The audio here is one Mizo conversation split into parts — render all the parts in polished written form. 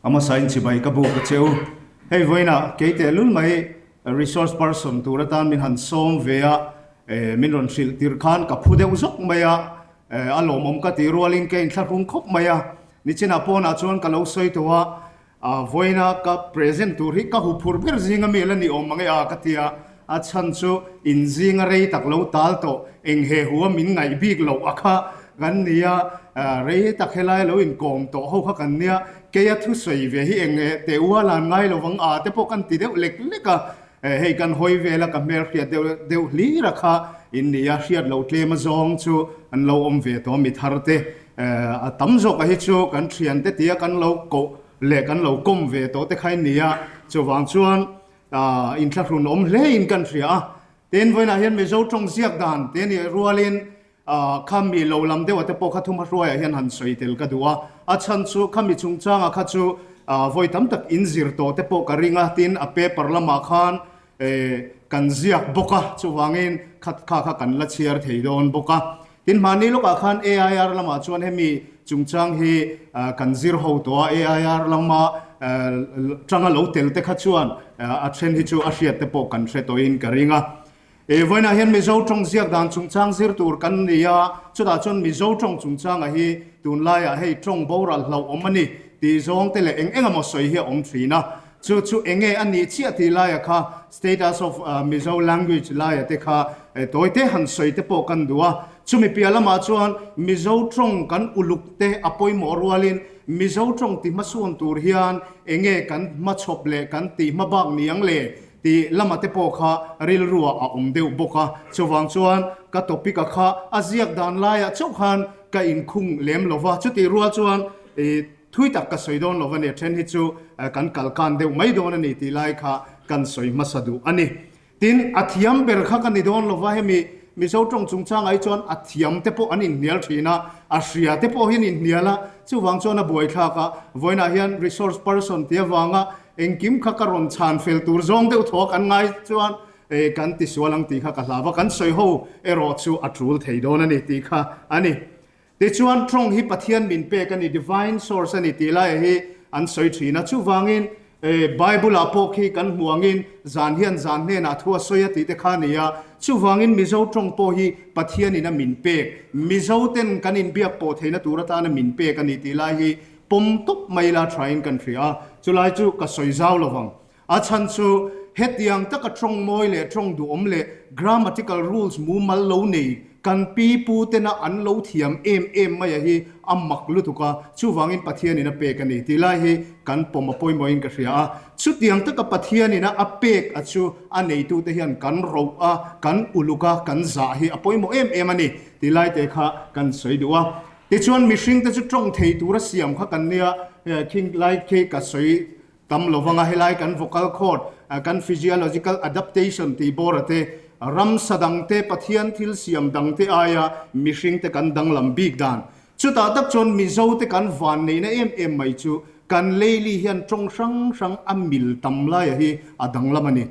A hmasa in chibai ka buk a che u. Hei vawiinah kei tehlul mai resource person tur atan min han sawm ve a, min rawn hrilh tirh khan ka phu deuh zawk mai a, a lawmawm ka tih rualin ka inthlahrung khawp mai a. Nichinah pawnah chuan ka lo sawi tawh a, A vawiina ka present tur hi ka huphurh ber zinga mi la ni awm mang e a ka ti a, a chhan chu in zinga rei tak lo tal tawh eng he hu a min ngaih bik loh a kha kan ni a, rei tak helai lo inkawm tawh ho kha kan nia, keia thusawi ve hi eng teh ual an ngai lo vang a te pawh kan ti deuh lek lek a, hei kan hawi vel a ka hmel hriat deuh deuh hlir a kha in ni a, hriat loh tlem azawng chu an lo awm ve tawh a mi thar te. A tam zawk a hi chu kan thiante tia kan lo koh leh kan lo kawm ve tawh te kha in ni a, chuvang chuan inthlahrun awm hle in kan hria a. Tin, vawiinah hian Mizo tawng ziak dan te nih rualin kha mi lo lam deuh ah te pawh kha thuma hruaiah hian han sawi tel ka duh a. A chhan chu khami chungchangah kha chu vawi tam tak in zir tawh te pawh ka ring a, tin a paper lamah khan kan ziak bawk a, chuvangin kha kha kan la chhiar thei dawn bawk a. Tin, hmahni lawkah khan AIR lamah chuan hemi chungchang hi kan zir ho tawh a, AIR lama tanga lo tel te kha chuan a then hi chu a hriat te pawh kan hre tawhin ka ring a. Vawiinah hian Mizo tawng ziak dan chungchang zir tur kan ni a, chutah chuan Mizo tawng chungchanga hi tunlaiah hei tawng boral hlauhawm a ni tih zawng te leh eng eng emaw sawi hi a awm thin a. Chu chu enge a nih chiah tih laia kha Status of Mizo Language laia te kha tawite han sawi te pawh kan duh a. Chumi piah lamah chuan Mizo tawng kan uluk te a pawimawh rualin Mizo tawng ti hmasawn tur hian enge kan hmachhawp leh kan tih hmabak ni ang le tih lama te pawh kha rilruah a awm deuh bawk a. Chuvang chuan ka topic a kha a ziak dan laiah chauh khan ka inkhung lem lova. Chutih rual chuan Thui tak ka sawi dawn lo a ni, a then hi chu kan kal kan deuh mai dawn a ni tih lai kha kan sawi hmasa duh a ni. Tin, a thiam ber kha ka ni dawn lo va, hemi Mizo tawng chungchangah hi chuan a thiam te pawh an inhnial thin a, a hria te pawh hi an inhnial a, chuvang chuan a buaithlak a, vawiinah hian resource person tih avanga engkim kha ka rawn chhan fel tur zawng deuh thaw kan ngai chuan kan tisual ang tih kha ka hlau va, kan sawi ho erawh chu a tul thei dawn a ni tih kha a ni. Tichuan, tawng hi Pathian min pek a ni, divine source a ni tih laia hi an sawi thin a. Chuvangin, Bible-ah pawh khi kan hmu angin zan hian zan hnenah thu a sawi a tih te kha a ni a. Chuvangin Mizo tawng pawh hi Pathianin a min pek, Mizo ten kan inbiak pawh theihna tur atana min pek a ni tih lai hi pawm tawp mai ila thain kan hria a. Chulai chu ka sawi zau lovang. A chhan chu hetiang taka tawng mawi leh tawng duhawm leh grammatical rules mumal lo nei kan pi pu tena an lo thiam em em maia hi a mak lutuk a, chuvangin Pathianin a pek a ni tih lai hi kan pawm a pawimawhin ka hria a. Chutiang taka Pathianin a a pek a chu a neitute hian kan roh a, kan uluk a, kan zah hi a pawimawh em em a ni tih lai te kha kan sawi duh a. Tichuan mihringte chu tawng thei tura siam kha kan nia, khing lai khi ka sawi Tam lo vanga helai kan vocal cord, kan physiological adaptation tih bawr a te, ramsa dang te, Pathian thil siam dang te aia mihring te kan danglam bik dan. Chutah tak chuan Mizo te kan van neihna em em mai chu kan leili hian tawng hrang hrang a mil tam laia hi a danglam a ni.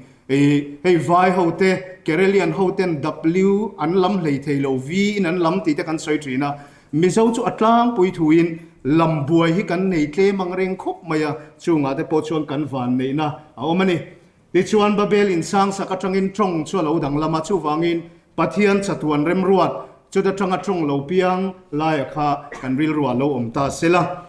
Hei vai ho te, Kerelian ho ten W an lam hlei thei lo, V in an lam tih te kan sawi thin a. Mizo chu a tlangpui thuin lam buai hi kan nei tlem ang reng khawp mai a, chungah te pawh chuan kan van neihna a awm a ni. Tichuan Babel insang sak atangin tawng chu a lo danglam a, chuvangin Pathian chatuan remruat chuta tanga tawng lo piang laia kha kan rilruah lo awm ta se la.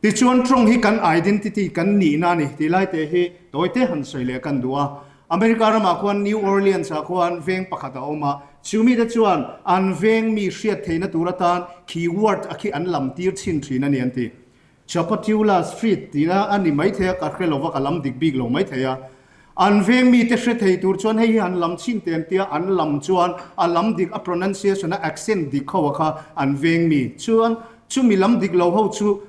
Tichuan tawng hi kan identity, kan nihna a ni tih lai te hi tawite han sawi leh kan duh a. America ramah khuan New Orleans ah khuan veng pakhat a awm a, chu mite chuan an veng mi hriat theihna tur atan khi word a khi an lam tir chhin thin a ni an ti. Chapatula Street tihna a ni maithei a, ka hre lova ka lam dik bik lo maithei a. An veng mite hre thei tur chuan hei hi han lam chhin teh an tia, an lam chuan a lam dik a pronunciation a accent dik ho a kha an veng mi chuan Chumi lam dik lo ho chu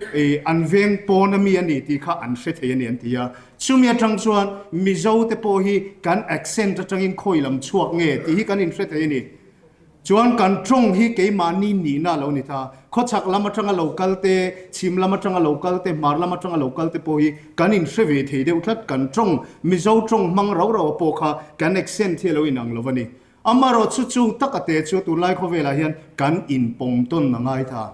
an veng pawn a mi a ni tih kha an hre thei a ni an ti a. Chumi atang chuan Mizo te pawh hi kan accent atangin khawi lam chhuak nge tih hi kan inhre thei a ni. Chuan kan tawng hi keimahni nihna a lo ni ta. Khawchhak lam atanga lo kal te, chhim lam atanga lo kal te, hmar lam atanga lo kal te pawh hi kan inhre ve thei deuh tlat. Kan tawng, Mizo tawng hmang rau rau pawh kha kan accent hi a lo inang lo a ni. Amarawh chu chung taka te chu tunlai khawvelah hian kan inpawm tawn a ngai ta.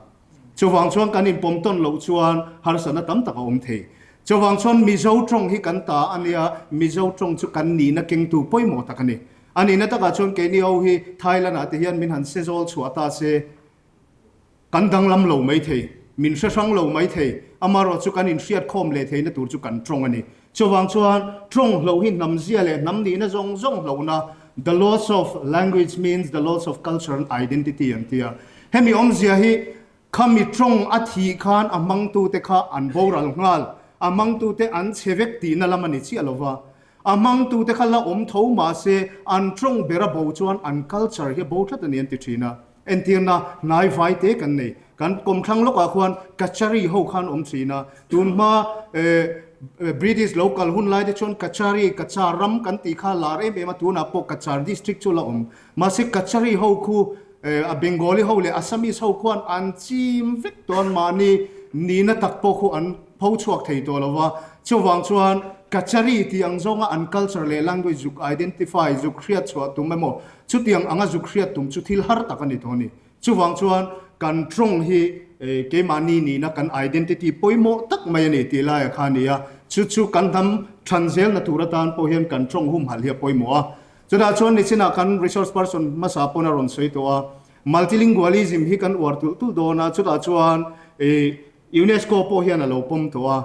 Chuvang chuan kan inpawm tawn loh chuan harsatna tam tak a awm thei. Chuvang chuan Mizo tawng hi kan ta a nia, Mizo tawng chu kan nihna kengtu pawimawh tak a ni. A nihna takah chuan keini ho hi Thailand ah te hian min han se zawl chhuah ta se, kan danglam lo mai thei, min hre hrang lo mai thei, amaherawh chu kan inhriat khawm leh theihna tur chu kan tawng a ni. Chuvang chuan tawng hloh hi hnam zia leh hnam nihna zawng zawng hlohna, the loss of language means the loss of culture and identity an ti a. Hemi awmzia hi Khami tawng a thih khan a hmangtute kha an boral nghal, a hmangtute an chhe vek tihna lam a ni chiah lo va. A hmangtute kha la awm tho mahse an tawng ber a bo chuan an culture hi a bo tlat a ni an ti thin a. Entirna hnai vai te kan nei. Kan kawmthlang lawkah khuan Kachari ho khan awm thin a. Tun hma British lo kal hun lai te chuan Kachari, Kachar ram kan tih kha lar em em a, tunah pawh Kachar district chu la awm. Mahse Kachari ho khu A Bengali ho leh Assamese ho khuan an chim vek tawh an mahni nihna tak pawh khu an pho chhuak thei tawh lo va. Chuvang chuan Kachari tih ang zawnga an culture leh language zuk identify, zuk hriat chhuah tum emaw chutiang anga zuk hriat tum chu thil har tak a ni tawh a ni. Chuvang chuan kan tawng hi keimahni nihna kan identity pawimawh tak mai a ni tih laia kha a ni a. Chu chu kan hnam than zelna tur atan pawh hian kan tawng humhalh hi a pawimawh a. Chutah chuan nichinah kan resource person hmasa pawn a rawn sawi tawh a, multilingualism hi kan uar tulh tulh dawn a, chutah chuan ih UNESCO pawh hian a lo pawm tawh a.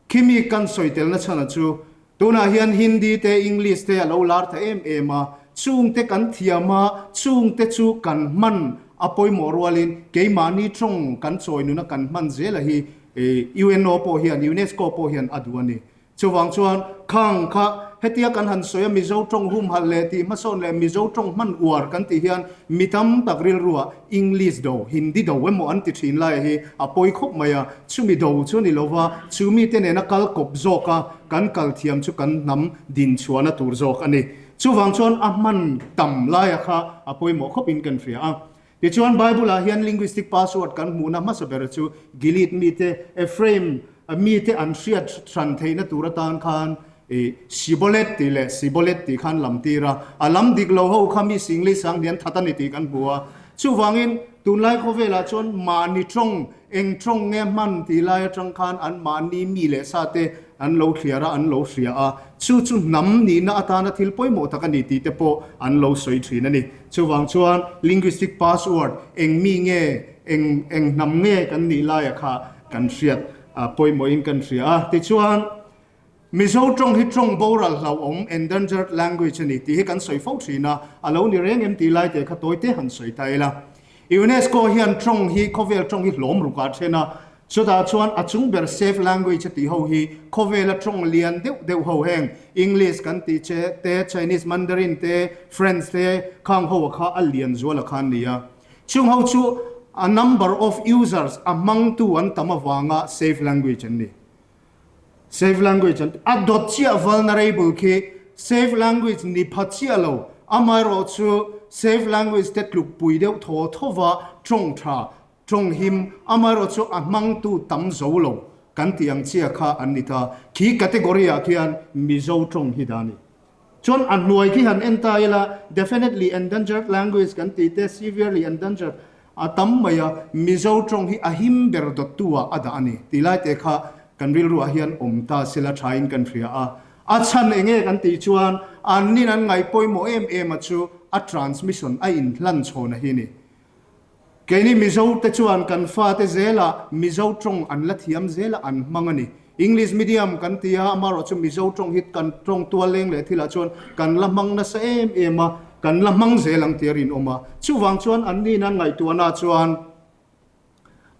Khimi kan sawi telna chhana chu tunah hian Hindi te English te a lo lar ta em em a, chungte kan thiam a, chungte chu kan hman a pawimawh rualin keimahni tawng kan chawi nuna kan hman zela hi UNO pawh hian UNESCO pawh hian a duh a ni. Chuvang chuan khang kha hetia kan han sawi a Mizo tawng humhalh leh tih hmasawn leh Mizo tawng hman uar kan tih hian mi tam tak rilruah English do, Hindi do emaw an ti thin laia hi a pawi khawp mai a, chumi do chu a ni lova, chu mite nena kal kawp zawka kan kal thiam chu kan hnam din chhuahna tur zawk a ni. Chuvang chuan a hman tam laia kha a pawimawh khawpin kan hria a. Tichuan Bible-ah hian linguistic password kan hmuhna hmasa ber chu Gilead mite, Ephraim mite an hriat hran theihna tur atan khan Shibolet tih leh Sibolet tih khan lam tir a, a lam dik lo ho kha mi Singli sang hian that a ni tih kan hmu a. Chuvangin tunlai khawvelah chuan mahni tawng, eng tawng nge hman tih lai atang khan an mahni mi leh sa te an lo thliar a, an lo hria a, chu chu hnam nihna atana thil pawimawh tak a ni tih te pawh an lo sawi thin a ni. Chuvang chuan linguistic password eng mi nge, eng eng hnam nge kan nih laia kha kan hriat pawimawhin kan hria a. Tichuan, Mizo tawng hi tawng boral hlauhawm, endangered language, a ni tih hi kan sawi fo thin a, a lo ni reng em tih lai te kha tawi te han sawi ta ila. UNESCO hian tawng hi khawvel tawng hi hlawm rukah a then a, Chutah chuan a chung ber safe language a tih ho hi khawvela tawng lian deuh deuh ho heng English kan tih che te, Chinese Mandarin te, French te khang ho a kha a lian zual a kha an ni a. Chung ho chu a number of users a hmangtu an tam avanga safe language an ni. Safe language an a dawt chiah vulnerable khi safe language ni pha chiah lo amaherawh chu safe language te tlukpui deuh thaw thawva tawng tha Tawng him, amaherawh chu a hmangtu tam zo lo kan tih ang chia kha an ni ta. Khi category ah khian Mizo tawng hi dah a ni. Chuan a hnuai khi han en ta ila, definitely endangered language kan tih te, severely endangered a tam mai a, Mizo tawng hi a him ber dawttu ah a dah a ni tih lai te kha kan rilru ah hian awm ta sela thain kan hria a. A chhan enge kan tih chuan annin an ngaih pawimawh em em a chu a transmission a inhlan chhawn a hi ni. Keini Mizo te chuan kan fate zelah Mizo tawng an la thiam zelah an hmang a ni. English medium kan ti a, amaherawh chu Mizo tawng hi kan tawng tual leng leh thilah chuan kan la hmang nasa em em a, kan la hmang zel ang tih a rinawm a. Chuvang chuan an nihna ngaihtuahna chuan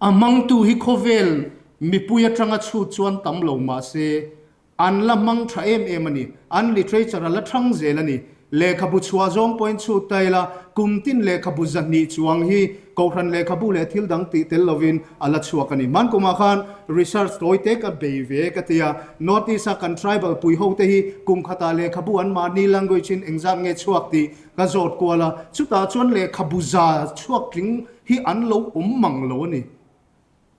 a hmangtu hi khawvel mipui atanga chhut chuan tam lo mahse An la hmang tha em em a ni. An literature a la thang zel a ni. Lehkhabu chhuah zawng pawhin chhut ta ila, kum tin lehkhabu zahnih chuang hi Kohhran lehkhabu leh thil dang tih tel lovin a la chhuak a ni. Hman kumah khan research tawi te ka bei ve ka ti a, North East a kan tribal pui ho te hi kum khatah lehkhabu an mahni language in engzat nge chhuak tih ka zawt kual a, chutah chuan lehkhabu za chhuak tling hi an lo awm mang lo a ni.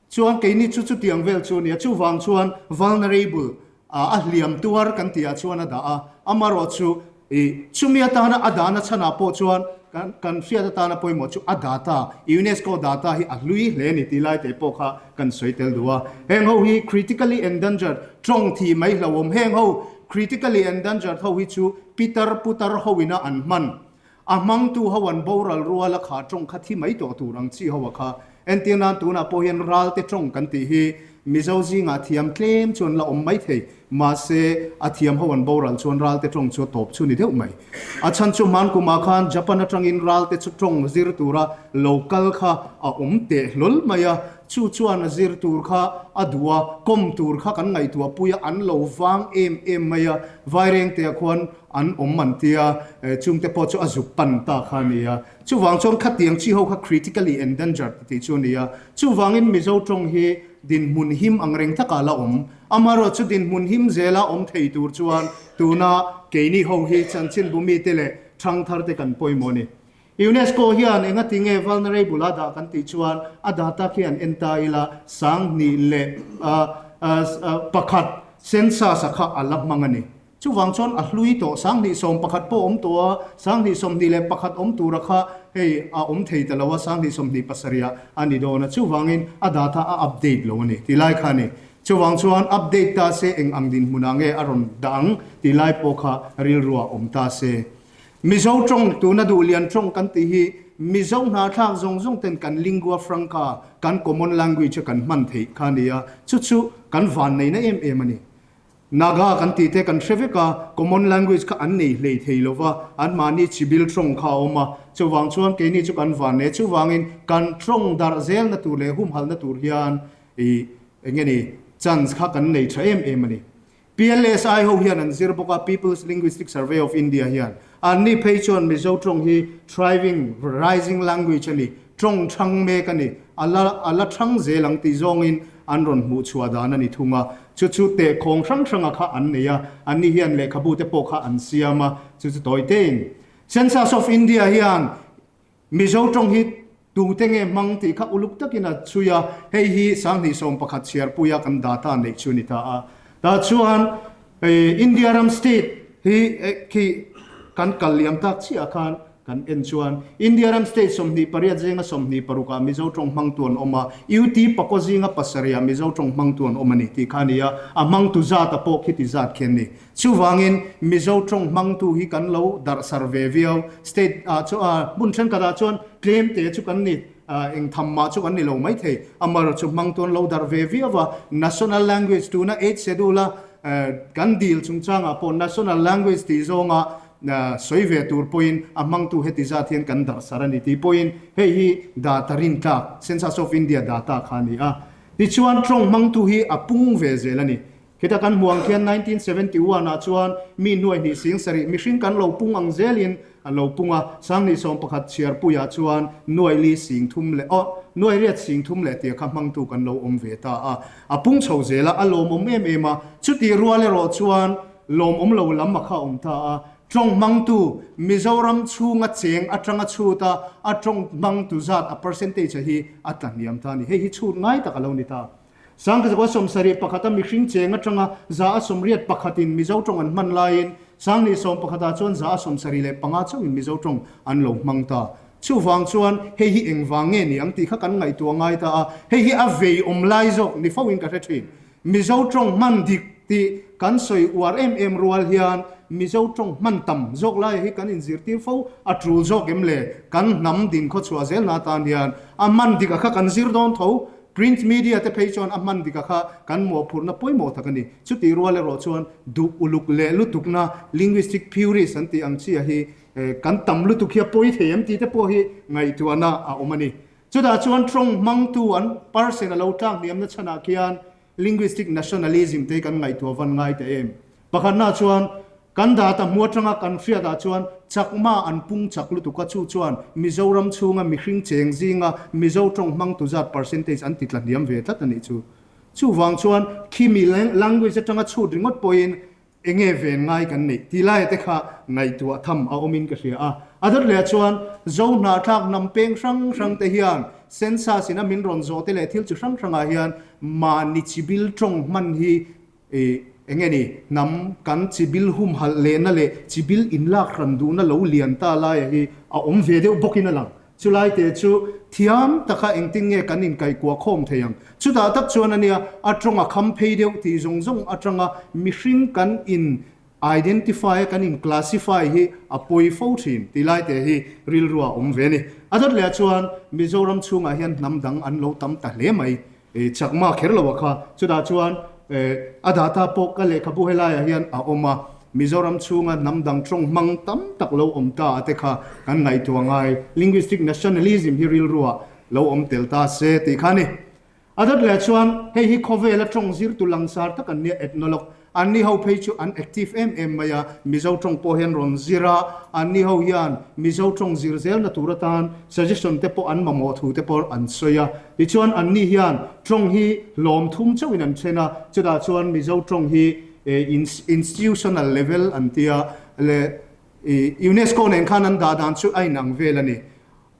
Chuan keini chu chutiang vel chu a nia, chuvang chuan vulnerable a hliam tuar kan tihah chuan a dah a, amaherawh chu ih chumi atana a dahna chhanah pawh chuan kan kan hriat atana pawimawh chu a data, UNESCO data hi a hlui hle a ni tih lai te pawh kha kan sawi tel duh a. Heng ho hi critically endangered tawng thih mai hlauhawm. Heng ho critically endangered ho hi chu pitar putar ho ina an hman. A hmangtu ho an boral rual a kha tawng kha thi mai tawh tur ang chi ho a kha. Entir nan tunah pawh hian ralte tawng kan tih hi Mizo zingah thiam tlem chuan la awm mai thei. Mahse a thiam ho an boral chuan ralte tawng chu a tawp chu ni deuh mai. A chhan chu hman kumah khan Japan atangin ralte chu tawng zir tura lo kal kha a awm teh hlawl mai a, chu chuan a zir tur kha a duh a, kawm tur kha kan ngaihtuah pui a, an lo vang em em mai a, Vairengte ah khuan an awm an tia, chungte pawh chu a zuk pan ta kha a ni a. Chuvang chuan khatiang chi ho kha critically endangered tih chu a ni a. Chuvangin Mizo tawng hi dinhmun him ang reng takah la awm. Amaherawh chu dinhmun him zela awm thei tur chuan tuna keini ho hi chanchinbu mite leh thangthar te kan pawimawh a ni. UNESCO hian engati nge vulnerable a dah kan tih chuan a data khi an en ta ila 2001 census a kha a la hmang a ni. Chuvang chuan a hlui tawh, 2011 pawh awm tawh a, 2021 awm tura kha hei a awm thei ta lo a, 2027 ah a ni dawn a, chuvangin a data a update lo a ni tih lai kha a ni. Chuvang chuan update ta se eng ang dinhmunah nge a rawn dah ang tih lai pawh kha rilruah awm ta se. Mizo tawng tuna duhlian tawng kan tih hi Mizo hnathlak zawng zawng ten kan lingua franca, kan common language a kan hman theih kha a ni a, chu chu kan vanneihna em em a ni. Naga kan tih te kan hre vek a, common language kha an nei hlei thei lo va, anmahni chibil tawng kha a awm a, chuvang chuan keini chu kan van e, chuvangin kan tawng darh zelna tur leh humhalhna tur hian ih eng nge ni chance kha kan nei tha em em a ni. PLSI ho hian an zir bawk a, People's Linguistic Survey of India hian anni phei chuan Mizo tawng hi thriving, rising language a ni, Tawng thang mek a ni, a la a la thang zel ang tih zawngin an rawn hmuh chhuah dan a ni thung a. Chu chu tehkhawng hrang hranga kha an nei a, anni hian lehkhabu te pawh kha an siam a, chu chu tawi tein. Census of India hian Mizo tawng hi tute nge hmang tih kha uluk takin a chhui a, hei hi 2011 chhiarpuia kan data neih chu a ni ta a. Tah chuan India ram state hi khi kan kal liam tak chiah khan kan en chuan India ram state 28 zinga 26 ah Mizo tawng hmangtu an awm a, UT pakaw zinga pasarih ah Mizo tawng hmangtu an awm a ni tih kha a ni a, a hmangtu zat a pawh khiti zat khi an ni. Chuvangin Mizo tawng hmangtu hi kan lo darhsar ve viau. State ah chuan hmun thenkhat ah chuan tlem te chu kan ni. Eng tham mah chu kan ni lo maithei. Amar chu hmang tuan lo darh ve viau a, national language tuna eighth schedule a kan dil chungchangah pawh national language tih zawnga sawi ve tur pawhin a hmangtu heti zat hian kan darh sar a ni tih pawhin hei hi data rintlak Census of India data kha a ni a. Tichuan tawng hmangtu hi a pung ve zel a ni. Khita kan hmuh ang khian 1971 ah chuan mi hnuai hnih 7000 mihring kan lo pung ang zelin a lo pung a, 2011 chhiarpuiah chuan nuai li sing thum leh aw nuai riat sing thum leh tia kha hmangtu kan lo awm ve ta a, a pung chho zel a, a lawmawm em em a, chutih rual erawh chuan lawmawm lo lam a kha a awm ta a, tawng hmangtu Mizoram chhunga cheng atanga chhut a, a tawng hmangtu zat a percentage a hi a tla hniam ta a ni, hei hi chhut ngai tak a lo ni ta. Sangkazakua 71 a mihring cheng atanga 181 in Mizo tawng an hman laiin 2011 ah chuan 75 chauhin Mizo tawng an lo hmang ta. Chuvang chuan hei hi engvang nge ni ang tih kha kan ngaihtuah ngai ta a, hei hi a vei awm lai zawk ni fo in ka hre thin. Mizo tawng hman dik tih kan sawi uar em em rual hian Mizo tawng hman tam zawk laia hi kan inzirtir fo a tul zawk em le? Kan hnam din khawchhuah zelna atan hian a hman dik a kha kan zir dawn tho. Print media te phei chuan a hman dik a kha kan mawhphurhna pawimawh tak a ni. Chutih rual erawh chuan duh uluk leh lutukna, linguistic purist an tih ang chiah hi kan tam lutuk hi a pawi thei em tih te pawh hi ngaihtuahna a awm a ni. Chutah chuan tawng hmangtu an percent a lo tlak hniamna chhanah khian Linguistic nationalism te hi kan ngaihtuah van ngai ta em? Pakhatna chuan kan data hmu atanga kan hriatah chuan Chakma an pung chak lutuk a, chu chuan Mizoram chhunga mihring cheng zinga Mizo tawng hmangtu zat percentage an ti tla hniam ve tlat a nih chu. Chuvang chuan khimi language atanga chhut ringawt pawhin Enge ven ngai kan neih tih laia te kha ngaihtuah tham a awmin ka hria a. A dawt leh chuan Zo hnahthlak hnam peng hrang hrang te hian census in a min rawn zawh te leh thil chi hrang hrangah hian mahni chibil tawng hman hi ih Enge ni, hnam kan chibil humhalh lehna leh chibil inlak hran duhna lo lian ta laia hi a awm ve deuh bawkin a lang. Chulai te chu thiam taka engtin nge kan inkaihkuah khawm thei ang? Chutah tak chuan a nia, a tawng a kham phei deuh tih zawng zawng atanga mihring kan in identify a, kan in classify hi a pawi fo thin tih lai te hi rilru a awm ve a ni. A dawt leh ah chuan Mizoram chhungah hian hnam dang an lo tam ta hle mai. Chakma kher lo a kha. Chutah chuan a data pawh ka lehkhabu helaiah hian a awm a, Mizoram chhunga hnam dang tawng hmang tam tak lo awm ta a te kha kan ngaihtuah ngai. Linguistic nationalism hi rilruah lo awm tel ta se tih kha a ni. A dawt leh chuan hei hi khawvela tawng zirtu langsar tak an nia, ethnologue. Anni ho phei chu an active em em mai a, Mizo tawng pawh hian rawn zir a, anni ho hian Mizo tawng zir zelna tur atan suggestion te pawh an mamawh thu te pawh an sawi a. Tichuan anni hian tawng hi hlawm thum chauhin an then a, chutah chuan Mizo tawng hi institutional level an tia leh UNESCO nen khan an dah dan chu a inang vel a ni.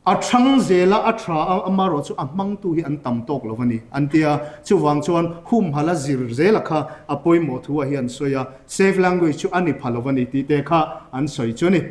A chhang zel a, a tha a, amarawh chu a hmangtu hi an tam tawk lo a ni, an ti a. Chuvang chuan humhalh a zir zela kha a pawimawh thu a hi an sawi a, safe language chu a ni pha lo a ni tih te kha an sawi chu a ni.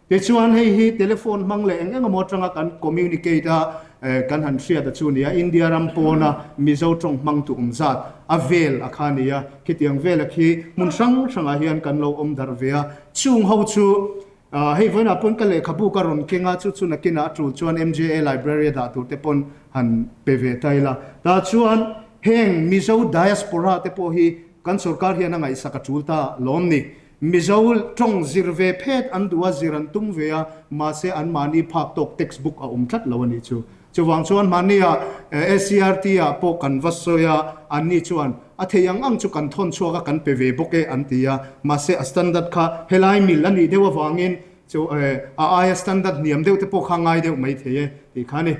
Tichuan hei hi telephone hmang leh eng eng emaw atanga kan communicate a, kan han hriat a chu ni a, India ram pawna Mizo tawng hmangtu awm zat a vel a kha a ni a, khitiang vela khi hmun hrang hrangah hian kan lo awm darh ve a, chung ho chu Hei vawiinah pawn ka lehkhabu ka rawn keng a, chu chu nakinah a tul chuan MJA Library a dah tur te pawn han pe ve ta ila. Tah chuan heng Mizo diaspora te pawh hi kan sorkar hian a ngaihsak a tul ta lawm ni. Mizo tawng zir ve phet an duh a, zir an tum ve a, mahse anmahni phak tawk textbook a awm tlat lo a nih chu. Chuvang chuan hmahnia SCRT ah pawh kan va sawi a, anni chuan a thei ang ang chu kan thawn chhuak a, kan pe ve bawk e an ti a, mahse a standard kha helai mil a nih deuh avangin chu a aia standard hniam deuh te pawh kha ngai deuh mai thei e tih kha a ni.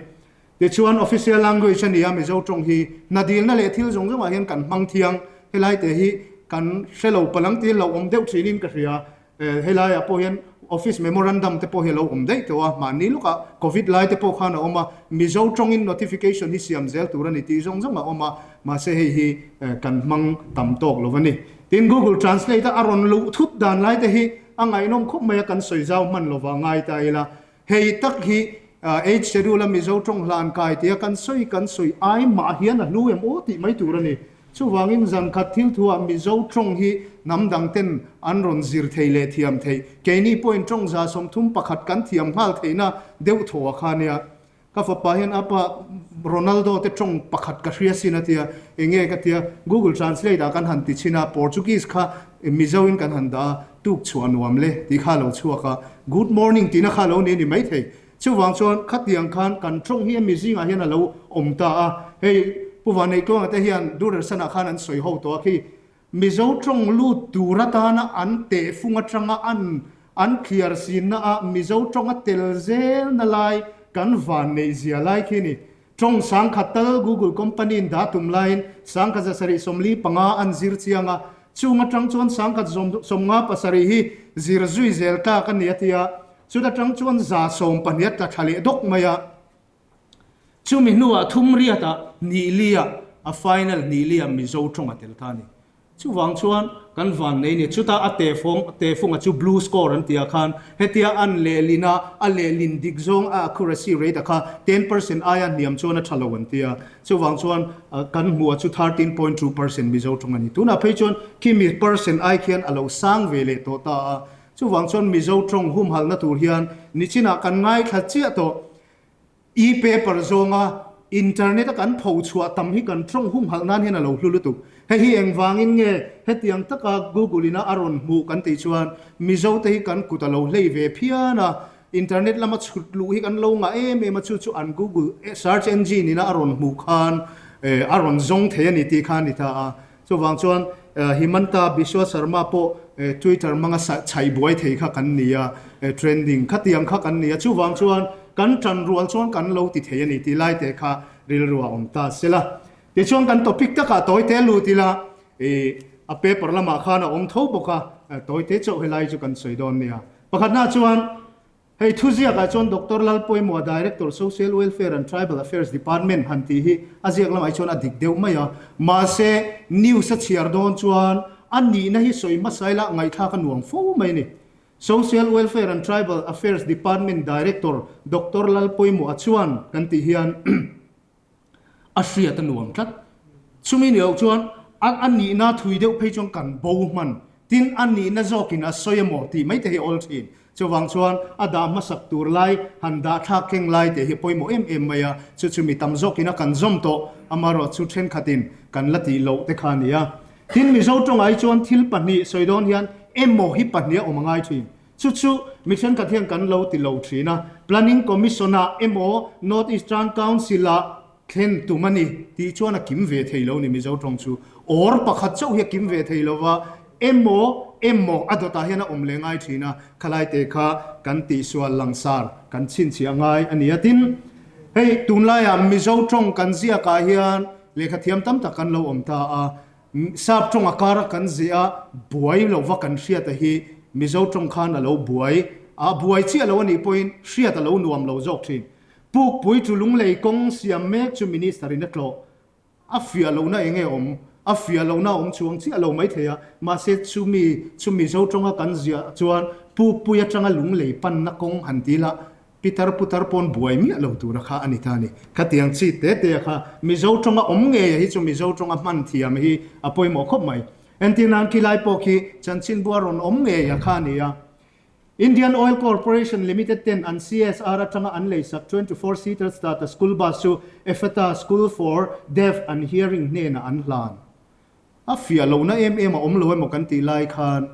Tichuan official language a ni a, Mizo tawng hi hna dilna leh thil zawng zawngah hian kan hmang thiang, helai te hi kan hre lo palang tiin lo awm deuh thinin ka hria. Helaiah pawh hian office memorandum te pawh hi a lo awm daih tawh a, mahni lawkah covid lai te pawh khan a awm a, Mizo tawngin notification hi siam zel tur a ni tih zawng zawng a awm a, mahse hei hi kan hmang tam tawk lo a ni. Tin, Google Translate a a rawn luh thut dan lai te hi a ngaihnawm khawp mai a, kan sawi zau hman lova ngai ta ila. Hei tak hi Age Schedule a Mizo tawng hlan kai tia kan sawi kan sawi ai mah hian a hlu em aw tih mai tur a ni. Chuvangin zan khat thil thuah Mizo tawng hi hnam dang ten an rawn zir thei leh thiam theih. Keini pawhin tawng 31 kan thiam nghal theihna deuh thaw a kha nia. Ka fapa hian apa Ronaldo te tawng pakhat ka hria sin a tia, enge ka tia, Google Translate ah kan han ti chhin a, Portuguese kha Mizo in kan han dah a, tuk chhuah nuam le tih kha a lo chhuak a, Good morning tihna kha a lo ni a ni maithei. Chuvang chuan khatiang khan kan tawng hi a mi zingah hian a lo awm ta a, hei Pu Vanneihtuanga te hian Doordarshan ah khan an sawi ho tawh a khi Mizo tawng lut tur atana an tehfung atanga an an thliar sinna a Mizo tawng a tel zelna lai kan vanneih zia lai khi ni. Tawng 10,000 tal Google company in dah tum laiin 1745 an zir chiang a, chung atang chuan 1057 hi zir zui zel tlak a ni a ti a, chuta tang chuan 12 a tla thla leh dawk mai a. Chumi hnuah thum riatah hnih liah a final hnih liah Mizo tawng a tel ta a ni. Chuvang chuan kan van nei ni. Chuta a tehfawng tehfunga chu blue score an tih ah khan hetia an lehlin a, a lehlin dik zawng a accuracy rate a kha 10% aia hniam chuan a tha lo an ti a. Chuvang chuan kan hmuh a chu 13.2% Mizo tawng a ni. Tunah phei chuan khimi percent ai khian a lo sang ve leh tawh ta a. Chuvang chuan Mizo tawng humhalhna tur hian nichinah kan ngaithla chiah tawh. E-paper zawnga internet a kan pho chhuah tam hi kan tawng humhalh nan hian a lo hlu lutuk. Hei hi engvangin nge hetiang taka Google ina a rawn hmuh kan tih chuan Mizo te hi kan kut a lo hlei ve phian a, internet lama chhut luh hi kan lo ngah em em a, chu chu an Google search engine ina a rawn hmuh khan a rawn zawng thei a ni tih kha a ni ta a. Chuvang chuan Himanta Biswa Sarma pawh Twitter hmanga chhaih buai thei kha kan ni a, trending khatiang kha kan ni a, chuvang chuan kan tan rual chuan kan lo ti thei a ni tih lai te kha rilru a awm ta se la. Tichuan kan topic takah tawi te lut ila, a paper lamah khan a awm tho bawk a, tawi te chauh helai chu kan sawi dawn nia. Pakhatna chuan Hei thuziakah chuan Doctor Lalpawimawha Director Social Welfare and Tribal Affairs Department han tih hi a ziak lamah hi chuan a dik deuh mai a, mahse news a chhiar dawn chuan A nihna hi sawi hmasa ila ngaihthlak a nuam fo mai a ni. Social Welfare and Tribal Affairs Department Director Doctor Lalpawimawha chuan kan tih hian a hriat a nuam tlat. Chumi ni loh chuan a a nihna thui deuh phei chuan kan bo hman. Tin, a nihna zawkin a sawi emaw tih mai te hi a awl thin. Chuvang chuan a dah hmasak tur lai han dah thlak thleng lai tih hi pawimawh em em mai a, chu chu mi tam zawkin a kan zawm tawh, amaherawh chu thenkhatin kan la tih loh te kha a ni a. Tin, Mizo tawngah hi chuan thil pahnih sawi dawn hian emaw hi pahnih a awm a ngai thin. Chu chu mi thenkhat hian kan lo ti lo thin a, Planning Commission-ah emaw North Eastern Council-ah Thlen tum a ni tih chuan a kim ve thei lo ni Mizo tawng chu. Or pakhat chauh hi a kim ve thei lo va, emaw emaw a dawtah hian a awm leh ngai thin a, khalai te kha kan tihsual langsar kan chhinchhiah ngai a ni a. Tin, hei tunlaiah Mizo tawng kan ziakah hian lehkha thiam tam tak kan lo awm ta a, Sap tawng a kara kan ziah a, buai lova kan hriata hi Mizo tawng khan a lo buai a, buai chiah lo a nih pawhin hriat a lo nuam lo zawk thin. Pukpui chu lunglei kawng siam mek chu Minister in a tlawh. A fiah lohna eng nge awm? A fiah lohna a awm chuang chiah lo maithei a, mahse chumi chu Mizo tawnga kan ziah chuan Pukpui atanga lunglei panna kawng han ti ila pitar putar pawn buai miah lo tura kha a ni ta a ni. Khatiang chi te te a kha Mizo tawnga awm ngei a hi chu Mizo tawnga hman thiam hi a pawimawh khawp mai. Entirnan khilai pawh khi chanchinbua rawn awm ngei a kha a ni a. Indian Oil Corporation Limited ten an CSR atanga an leisak 24 seater Tata School Bus chu Ephata School for Deaf and Hearing hnenah an hlan. A fiah lohna em em a awm lo emaw kan tih lai khan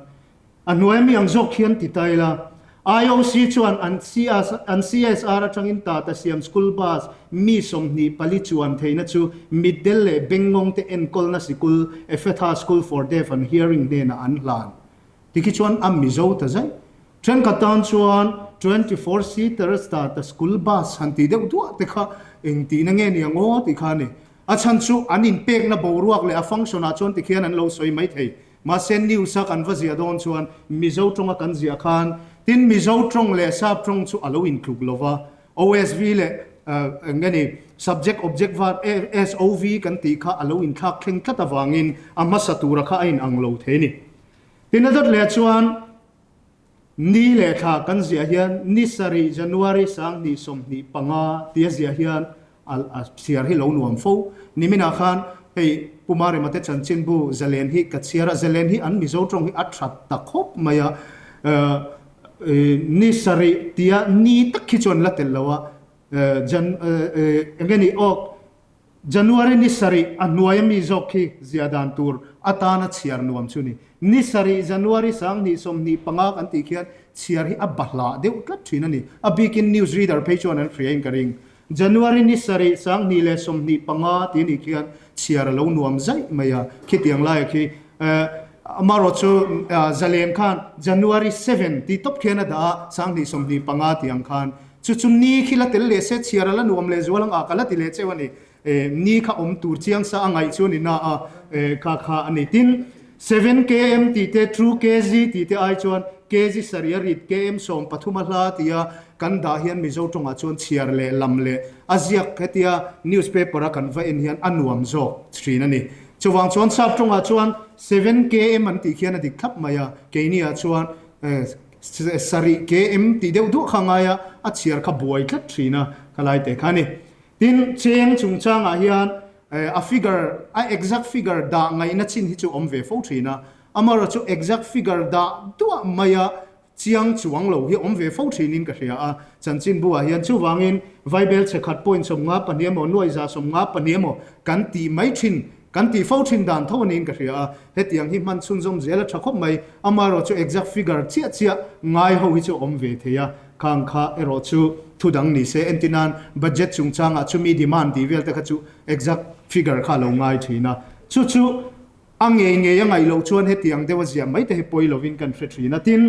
a hnuai mi ang zawk hian ti ta ila, IOC chuan an an CSR atangin Tata siam school bus mi 24 chuan theihna chu mitdel leh bengngawng te enkawlna sikul Ephata School for Deaf and Hearing hnenah an hlan. Tikhi chuan a Mizo ta zaih. Thenkhat tan chuan 24 seater Tata school bus han tih deuh duah te kha eng tihna nge ni ang aw tih kha a ni. A chhan chu an inpekna boruak leh a function ah chuan tikhian an lo sawi mai thei. Mahse news a kan va ziah dawn chuan Mizo tawnga kan ziah khan tin Mizo tawng leh Sap tawng chu a lo intluk lo va. OSV leh eng nge ni subject object verb SOV kan tih kha a lo inthlak thleng tlat avangin a hmasa tura kha a inang lo thei a ni. Tin a dawt leh chuan ni leh thla kan ziah hian ni sarih January 2025 tia ziah hian a chhiar hi lo nuam fo. Niminah khan hei Pu Marema te chanchinbu Zalen hi ka chhiar a, Zalen hi an Mizo tawng hi a that ta khawp mai a, ni sarih tia ni tak hi chuan la tel lo a, Jan eng nge ni awk January ni sarih a hnuaia mi zawk khi ziah dan tur atana chhiar nuam chu ni. Ni sarih January 2025 kan tih khian chhiar hi a bahlah deuh tlat thin a ni. A bikin news reader phei chuan an hria in ka ring. January ni sarih 2025 tih anih khian chhiar a lo nuam zaih mai a. Khitiang laia khi amarawh chu zalen khan January seven tih tawp khian a dah a, 2025 tih ang khan Chu chu ni khi la tel leh se chhiar a la nuam leh zual ang a ka la ti leh cheu a ni. Ni kha awm tur chiang sa a ngaih chu a ni na a kha kha a ni. Tin, 7 km tih te, 2 kg tih te ai chuan kg sarih a rit, km 13 a hla tia kan dah hian Mizo tawngah chuan chhiar leh lam leh a ziak hetia newspaper a kan va en hian a nuam zawk thin a ni. Chuvang chuan sap tawngah chuan 7 km an tih khian a dik thlap mai a, keiniah chuan Sarih KM tih deuh duah kha ngai a, a chhiar kha buai tlat thin a, ka lai teh kha a ni. Tin, cheng chungchangah hian a figure, a exact figure dah ngaihna chin hi chu awm ve fo thin a, amaherawhchu chu exact figure dah duah maia chiang chuang lo hi awm ve fo thinin ka hria a, chanchinbu-ah hian chuvangin Vaibel chhe khat point 52 emaw, nuai za 52 emaw kan tih mai thin Kan tih fo thin dan tho aniin ka hria a, hetiang hi hman chhunzawm zel a tha khawp mai. Amaherawh chu exact figure chiah chiah ngai ho hi chu a awm ve thei a, khang kha erawh chu thu dang ni se. Entinan budget chungchangah chumi demand tih vel te kha chu exact figure kha a lo ngai thin a, chu chu a ngei ngei a ngaih loh chuan hetiang deuh a ziah mai te hi pawi lovin kan hre thin a. Tin,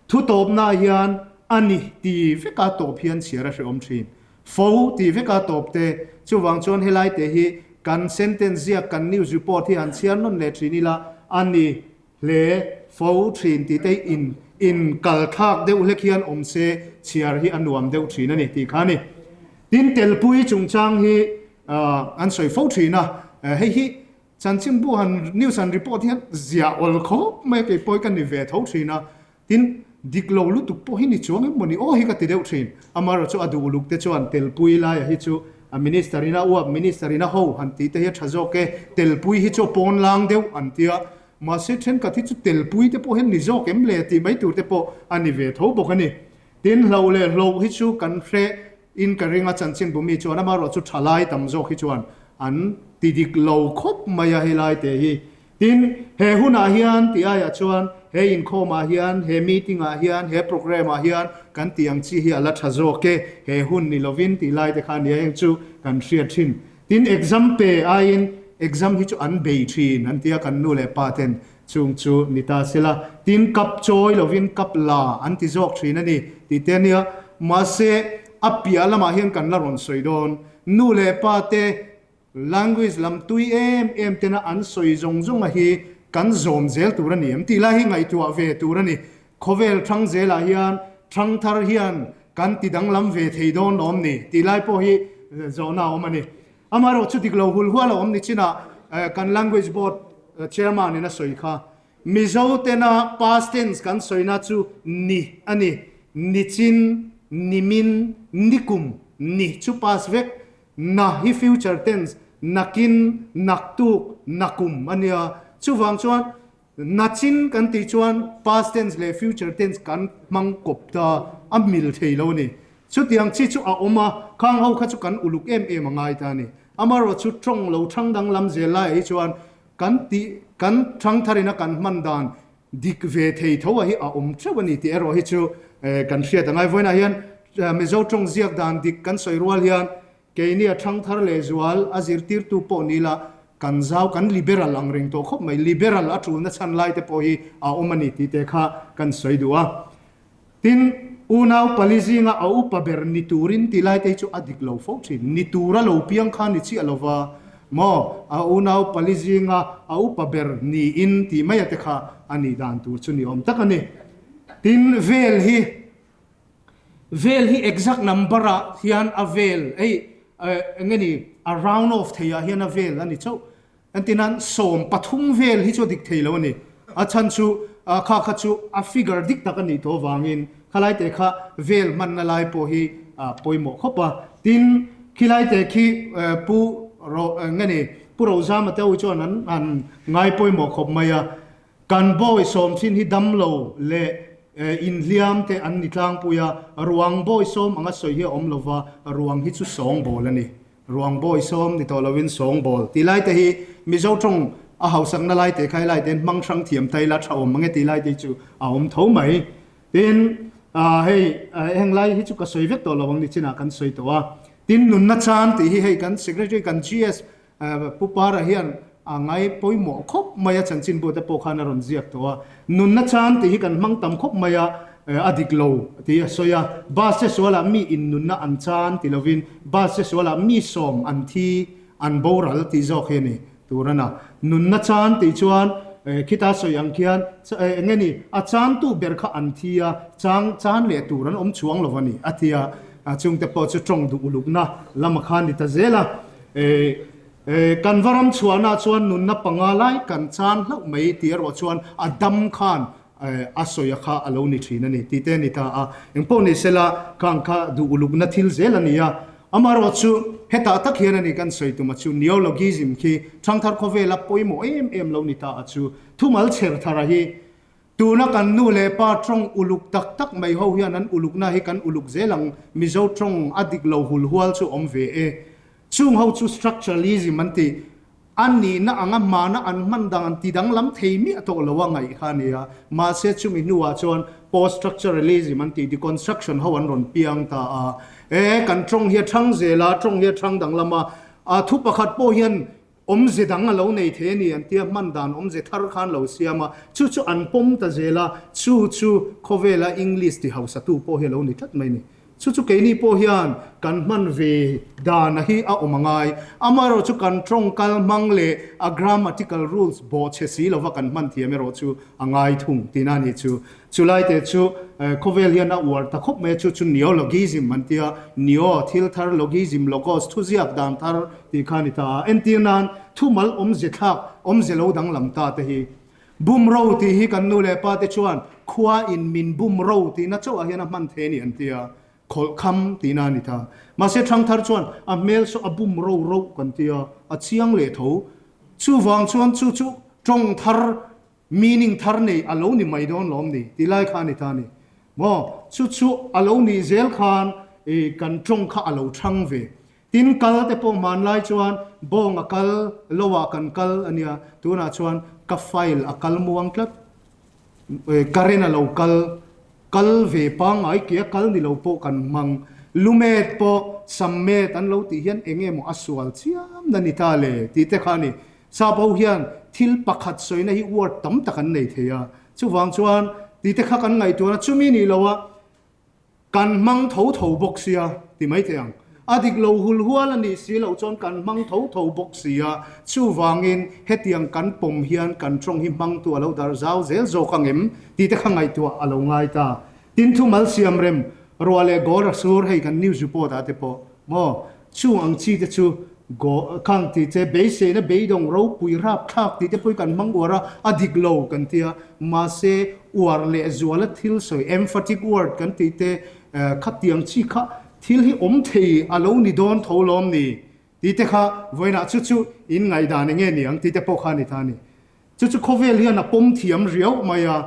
thu tawpnaah hian a ni ti veka tawp hian chhiar a hrehawm thin. Fo tih veka tawp te. Chuvang chuan helai te hi kan sentence ziak kan news report hi han chhiar nawn leh thin ila a ni hle fo thin tih te hi in in kal thlak deuh hlek hian awm se chhiar hi a nuam deuh thin a ni tih kha a ni. Tin telpui chungchang hi an sawi fo thin a, hei hi. Chanchinbu han news han report hian ziah awl khawp mai a, kei pawh hi ka ni ve tho thin a. Tin, dik lo lutuk pawh hi ni chuang em mawni aw hi ka ti deuh thin. Amaherawh chu a duh uluk te chuan telpui laia hi chu a minister in a uap, minister in a ho han tih te hi a tha zawk e, telpui hi chu a pawn lang deuh an ti a. Mahse thenkhat hi chu telpui te pawh hian ni zawk em le tih mai tur te pawh a ni ve tho bawk a ni. Tin, hloh leh hloh hi chu kan hre in ka ring a, chanchinbu mi chuan amaherawh chu thalai tam zawk hi chuan an ti dik lo khawp mai a helai te hi. Tin, he hunah hian tih aiah chuan he inkhawmah hian, he meeting-ah hian, he programme-ah hian kan tih ang chi hi a la tha zawk e, he hun ni lovin tih lai te kha nia heng chu kan hriat thin. Tin, exam pe aiin exam hi chu an bei thin an tia kan nu leh pa ten chung chu ni ta sela. Tin, cup chawi lovin cup la an ti zawk thin a ni tih te a nia. Mahse, a piah lamah hian kan la rawn sawi dawn. Nu leh pa te Language lam tui em em tena an sawi zawng zawnga hi kan zawm zel tur a ni em tih lai hi ngaihtuah ve tur a ni. Khawvel thang zelah hian thangthar hian kan ti danglam ve thei dawn awm ni tih lai pawh hi zawhna a awm a ni. Amaherawh chu dik lo hul hual a awm ni chinah kan Language Board Chairman in a sawi kha Mizo tena past tense kan sawina chu ni a ni. Nichin, nimin, nikum, ni chu past vek. Na hi future tense, nakin, naktuk, nakum a nia. Chuvang chuan nachin kan tih chuan past tense leh future tense kan hmang kawp ta a mil thei lo a ni. Chutiang chi chu a awm a, khang ho kha chu kan uluk em em a ngai ta a ni. Amaherawh chu tawng lo thang danglam zel laiah hi chuan kan tih kan thang tharina kan hman dan dik ve thei tho a hi a awm theuh a ni tih erawh hi chu kan hriat a ngai. Vawiinah hian Mizo tawng ziak dan dik kan sawi rual hian keini a thang thar leh zual a zirtirtu pawh ni la kan zau kan liberal ang reng tawh khawp mai. Liberal a tulna chhan lai te pawh hi a awm a ni tih te kha kan sawi duh a. Tin, unau pali zinga a upa ber ni turin ti lai te hi chu a dik lo fo thin. Ni tura lo piang kha ni chiah lova maw, a unau pali zinga a upa ber niin tih mai a te kha a nih dan tur chu ni awm tak a ni. Tin, vel hi, vel hi exact number ah hian a vel, hei eng nge ni, a round off thei ah hian a vel a ni chauh. Entirnan 13 vel hi chu a dik thei lo a ni. A chhan chu kha kha chu a figure dik tak a nih tawh avangin khalai te kha vel hmanna lai pawh hi a pawimawh khawp a. Tin, khilai te khi Pu Ro nge ni Pu Rozama te ho chuan an han ngai pawimawh khawp mai a. Kan bawi sawm thin hi dam lo leh inhliam te an ni tlangpui a, ruang bawi sawm anga sawi hi a awm lova, ruang hi chu sawngbawl a ni. Ruang bawi sawm ni tawh lovin sawngbawl tih lai te hi Mizo tawng a hausakna lai te kha helai te hian hmang hrang thiam ta ila tha awm ang e tih lai te hi chu a awm tho mai. Tin, hei heng lai hi chu ka sawi vek tawh lo ang ni chinah kan sawi tawh a. Tin, nunna chan tih hi hei kan Secretary kan GS Pu Para hian a ngai pawimawh khawp mai a, chanchinbu te pawh khan a rawn ziak tawh a. Nunna chan tih hi kan hmang tam khawp mai a, a dik lo tih a sawi a. Bus che sualah mi in nunna an chan ti lovin bus che sualah mi sawm an thi, an boral tih zawk hi a ni tur a na. Nunna chan tih chuan khita sawi ang khian eng nge ni, a chantu ber kha an thi a, chang chan leh tur an awm chuang lo a ni a ti a. Chungte pawh chu tawng duh ulukna lam kha a ni ta zel a. Kan va ram chhuahna chuan nunna panga lai kan chan hlauh mai tih erawh chuan a dam khan a sawi a kha a lo ni thin a ni tih te a ni ta a. Engpawh ni sela khang kha duh ulukna thil zel a ni a. Amaherawh chu hetah tak hian a ni kan sawi tuma chu neologism khi thangthar khawvela pawimawh em em lo ni ta a chu thumal chher thara hi Tuna kan nu leh pa tawng uluk tak tak mai ho hian an ulukna hi kan uluk zel ang, Mizo tawng a dik lo hul hual chu awm ve e. Chung ho chu structuralism an ti. A nihna anga hmana an hman dang an ti danglam thei miah tawh lo a ngaih kha a ni a. Mahse chumi hnuah chuan post-structuralism an ti, deconstruction ho an rawn piang ta a. E, kan tawng hi a thang zel a, tawng hi a thang danglam a. A thu pakhat pawh hian Awmze dang a lo nei thei a ni an tia, hman dan awmze thar khan lo siam a, chu chu an pawm ta zel a, chu chu khawvela English ti hausatu pawh hi a lo ni tlat mai a ni. Chu chu keini pawh hian kan hman ve dan a hi a awm a ngai. Amaherawh chu kan tawng kal hmang leh a grammatical rules bawhchhe si lova kan hman thiam erawh chu a ngai thung tihna a nih chu. Chulai te chu khawvel hian a uar ta khawp mai a, chu chu neologism an tia, neo thil thar, logism, logos, thuziak dan thar tih kha a ni ta a. Entir nan thumal awmze thlak, awmze lo danglam ta te hi. Bum ro tih hi kan nu leh pa te chuan khua in min bum ro tihna chauhah hian a hman thei a ni an tia, khawlh kham tihna a ni ta. Mahse ṭhangthar chuan a hmel saw a bum ro ro kan tia, a chiang leh tho. Chuvang chuan chu chu ṭawng thar, meaning thar nei a lo ni mai dawn lawm ni tih lai kha a ni ta a ni. Maw? Chu chu a lo nih zel khan kan ṭawng kha a lo ṭhang ve. Tin, kal te pawh hmanlai chuan bawng a kal lo ah kan kal a nia, tunah chuan ka file a kal muang tlat, current a lo kal, kal ve pangngai ke a kal ni lo pawh kan hmang, lumet pawh sammet an lo tih hian eng nge maw a sual chiam na ni ta le tih te kha a ni. Sap ho hian thil pakhat sawina hi word tam tak an nei thei a, chuvang chuan tih te kha kan ngaihtuahna chumi nih lo a, Kan hmang tho tho bawk sia, ti mai thei ang. A dik lo hul hual a nih si loh chuan kan hmang tho tho bawk sia, chuvangin hetiang kan pawm hian kan tawng hi hmangtu a lo dar zau zel zawk ang em tih te kha ngaihtuah a lo ngai ta. Tin thumal siam rem, ruah leh gawr a sur hei kan news report ah te pawh maw chung ang chi te chu Go khang tih che beiseina beidawng ropui rapthlak tih te pawh hi kan hmang uar a, a dik lo kan ti a, mahse uar leh zuala thil sawi emphatic word kan tih te khatiang chi kha thil hi awm thei a lo ni dawn tho lawm ni tih te kha vawiinah chu chu in ngaihdan eng nge ni ang tih te pawh kha a ni ta a ni. Chu chu khawvel hian a pawm thiam riau mai a.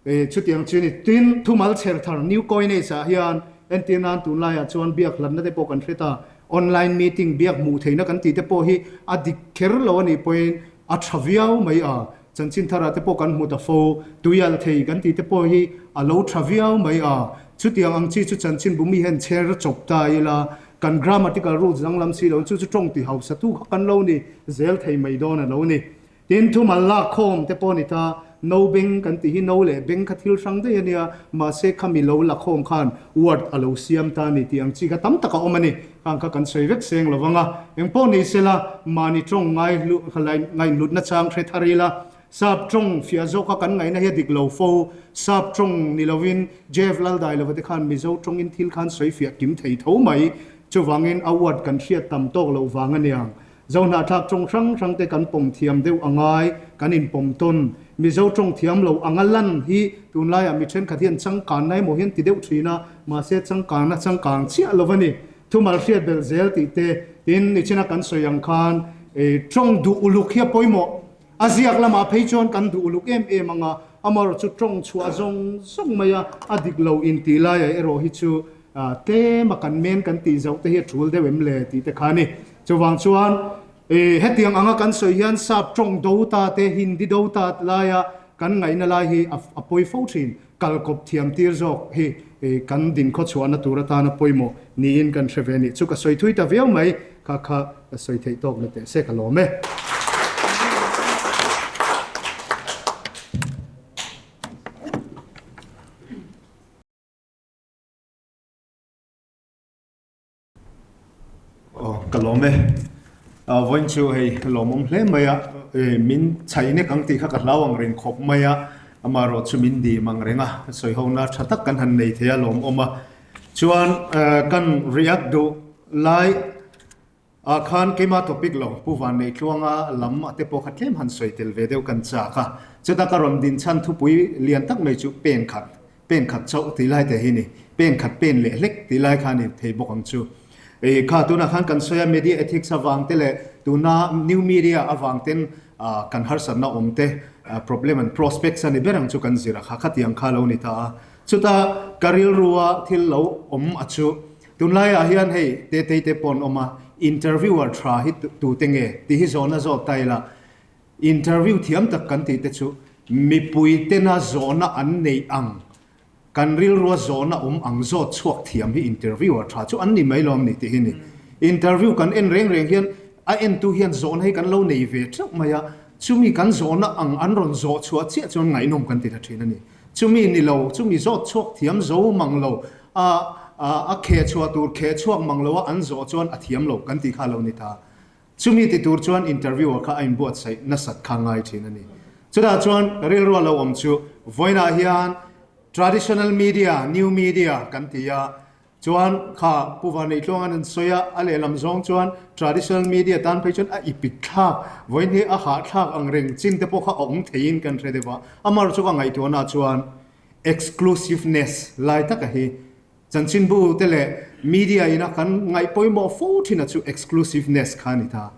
E, chutiang chu ni. Tin, thumal chher thar New Coinage ah hian entir nan tunlaiah chuan biak hlatna te pawh kan hre ta. Online meeting biak hmuh theihna kan tih te pawh hi a dik kher lo a nih pawhin a tha viau mai a. Chanchin tharah te pawh kan hmu ta fo. Tuial thei kan tih te pawh hi a lo tha viau mai a. Chutiang ang chi chu chanchin bumi hian chher chawp ta ila kan grammatical rules danglam si lo chu chu tawng ti hausa tu kha kan lo ni zel thei mai dawn a lo ni. Tin, thumal lak khawm te pawh a ni ta, no beng kan tih hi no leh beng kha thil hrang daih a nia, mahse khami lo la khawm khan word a lo siam ta a ni tih ang chi kha tam tak a awm a ni. Khang kha kan sawi vek seng lo vang a, engpawh ni sela mahni tawng ngaihhlutna chang hre thar ila, sap tawng fiah zawka kan ngaihna hi a dik lo fo, sap tawng ni lovin Jeff Laldailova te khan Mizo tawngin thil khan sawi fiah kim thei tho mai, chuvangin a word kan hriat tam tawk loh vang a niang. Zohnahthlak tawng hrang hrang te kan pawm thiam deuh a ngai, kan inpawm tawn. Mizo tawng thiam lo anga lan hi tunlaiah mi thenkhat hian changkanna emaw hian ti deuh thin a, mahse changkanna changkang chiah lo a ni. Thumal hriat belh zel tih te, tin nichina kan sawi ang khan tawng duh uluk hi a pawimawh. A ziak lamah phei chuan kan duh uluk em em ang a, amaherawhchu tawng chhuah zawng zawng mai a, a dik lo intih laiah erawh hi chu tlem a kan men kan tih zauh te hi a tul deuh em le tih te kha a ni. Chuvang chuan hetiang anga kan sawi hian sap tawng do ta te, Hindi do ta laia kan ngaihna lai hi a pawi fo thin. Kal kawp thiam tir zawk hi kan dinkhaw chhuahna tur atana pawimawh niin kan hre ve a nih chu ka sawi thui ta viau mai. Kha kha ka sawi theih tawk na teh se ka lawm e. Aw ka lawm e. Vawiin chu hei ka lawmawm hle mai a, min chhaih nek ang tih kha ka hlau ang reng khawp mai a, amaherawh chu min dim ang reng a, sawi ho na tha tak kan han nei thei a lawmawm a. Chuan kan react duh lai ah khan keimah topic lo Pu Vanneitluanga lam a te pawh kha tlem han sawi tel ve deuh kan chak a, chuta ka rawn din chhan thupui lian tak mai chu pen khat Pen khat chauh tih lai te hi ni. Pen khat pen leh hlek tih lai kha ni thei bawk ang chu. I kha tunah khan kan sawi a media ethics avang te leh tuna new media avang ten kan harsatna awm te problem and prospects a ni ber ang chu kan zir a kha khatiang kha lo ni ta a. Chuta ka rilrua thil lo awm a chu tunlaiah hian hei Tetei te pawh an awm a interviewer tha hi tute nge tih hi zawhna zawt ta ila Interview thiam tak kan tih te chu mipui tena zawhna an neih ang, kan rilrua zawhna awm ang zawt chhuak thiam hi interviewer tha chu an ni mai lawm ni tih hi ni. Interview kan en reng reng hian a entu hian zawhna hi kan lo nei ve teuh mai a, chumi kan zawhna ang an rawn zawh chhuah chiah chuan ngaihnawm kan ti ta thin a ni. Chumi ni lo, chumi zawt chhuak thiam zo mang lo a. a kheh chhuah tur kheh chhuak mang lo a an zawh chuan a thiam lo kan tih kha a lo ni ta. Chumi ti tur chuan interviewer kha a inbuatsaih nasat kha ngai thin a ni. Chutah chuan rilru a lo awm chu vawiinah hian traditional media, new media kan ti a, chuan kha Pu Vanneitluanga'n an sawi a, a lehlam zawng chuan traditional media tan phei chuan a ipik thlak, vawiin hi a hahthlak ang reng chin te pawh kha a awm theiin kan hre deuh a. Amaherawhchu chu ka ngaihtuahna chuan exclusiveness lai taka hi Chanchinbu te leh media ina kan ngaih pawimawh fo thin a chu exclusiveness kha a ni ta.